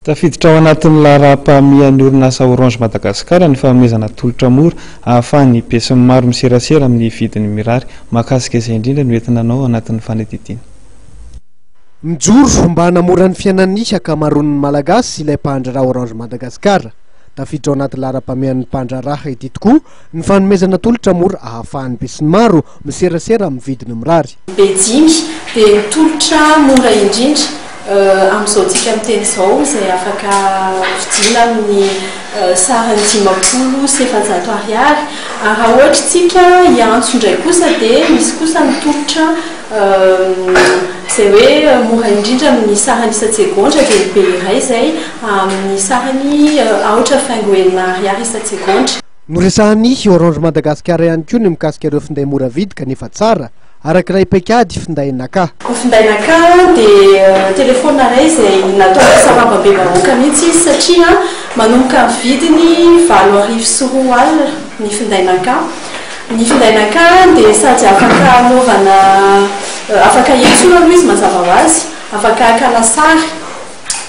Tafiditra ao anatin'ny laharam-pahamehan'ny orinasa Orange Madagascar ny fanomezana tolotra mora ahafahan'ny besinimaro miserasera amin'ny vidiny mirary. Mahakasika izay indrindra no entina anao anatin'ny fanadihadiana. Mijoro mba hanamora ny fiainan'ny ankamaroan'ny Malagasy ilay mpandraharaha Orange Madagascar. Tafiditra ao anaty laharam-pahamehan'ny mpandraharaha ity tokoa ny fanomezana tolotra mora ahafahan'ny besinimaro miserasera amin'ny vidiny mirary. B5 dia ny tolotra mora indrindra amin'izao tsika miteny izao, izay afaka vidiana amin'ny sarany 450 ariary. Ary raha ohatra tsika hiantso indray kosa dia misy kosa ny tolotra izay hoe mora indrindra amin'ny sarany isan-tsegondra, dia ny B1 izay amin'ny sarany 4.6 ariary isan-tsegondra. Noresahan'ny Orange Madagascar ihany koa ny mikasika ireo finday mora vidy kanefa tsara, araka ilay paikady finday Naka. Ny finday Naka dia telefaonina iray izay natao ho sarambabem-bahoaka mihitsy izy satria manomboka amin'ny vidiny 208 arivo ny finday Naka. Ny finday Naka dia sady afaka anaovana, afaka hiantsoana aloha izy mazava ho azy, afaka hakana sary,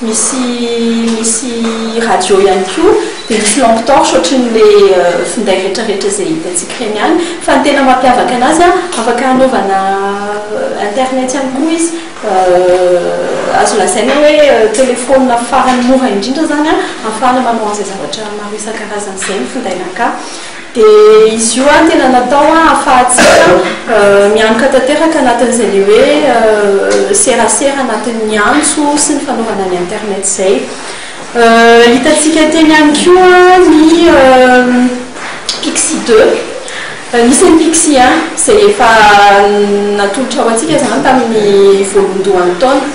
misy misy radio ihany koa, dia misy lampe torche ohatran'ilay finday rehetrarehetra izay hitantsika ireny ihany. Fa ny tena mampiavaka anazy, afaka hanaovana internet ihany koa izy. Azo lazaina hoe telefaonina farany mora indrindra izany ahafahana manao an'izay zavatra maro isan-karazany izay ny finday Naka. Dia izy io tena natao ahafahantsika mianoka tanteraka anatin'izay le hoe serasera anatin'ny antso sy ny fanaovana ny internet izay. Hitantsika teny ihany koa ny Pixi 2. Nisy ny Pixi 1 izay efa natolotra ho antsika izany tamin'ny voalohandohan'ny taona.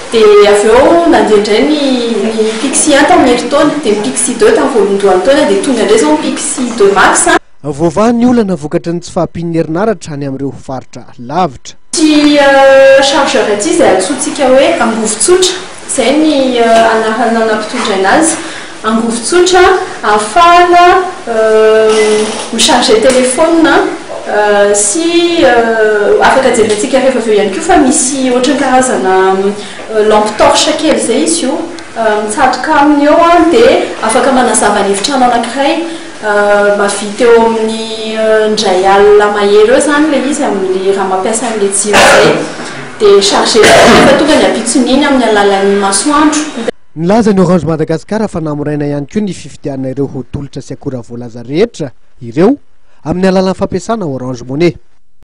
Dia avy eo nandeha indray ny ny Pixi 1 tamin'ny herintaona, dia ny Pixi 2 tamin'ny voalohandohan'ny taona, dia tonga indray izao ny Pixi 2 Max. Voavaha ny olana vokatry ny tsy fahampian'ny herinaratra any amin'ireo faritra lavitra. Ity chargeur ity izay antsointsika hoe angovo tsotra, izay ny anarana nampitondraina azy, angovo tsotra ahafahana mi-charger téléphone sy afaka jerentsika rehefa avy eo ihany koa fa misy ohatran'ny karazana lampe torche kely izay izy io mitsatoka aminy eo dia afaka manazava ny efitrano anankiray. Mahavita eo amin'ny 1 alina mahery eo izany ilay izy amin'ny raha mampiasa an'ilay jiro izay, dia charger rehefa tonga ny ampitson'iny amin'ny alalan'ny masoandro. Nilaza ny Orange Madagascar fa namoraina ihany koa ny fividianana ireo ho tolotra sy akora voalaza rehetra ireo amin'ny alalan'ny fampiasana Orange Money.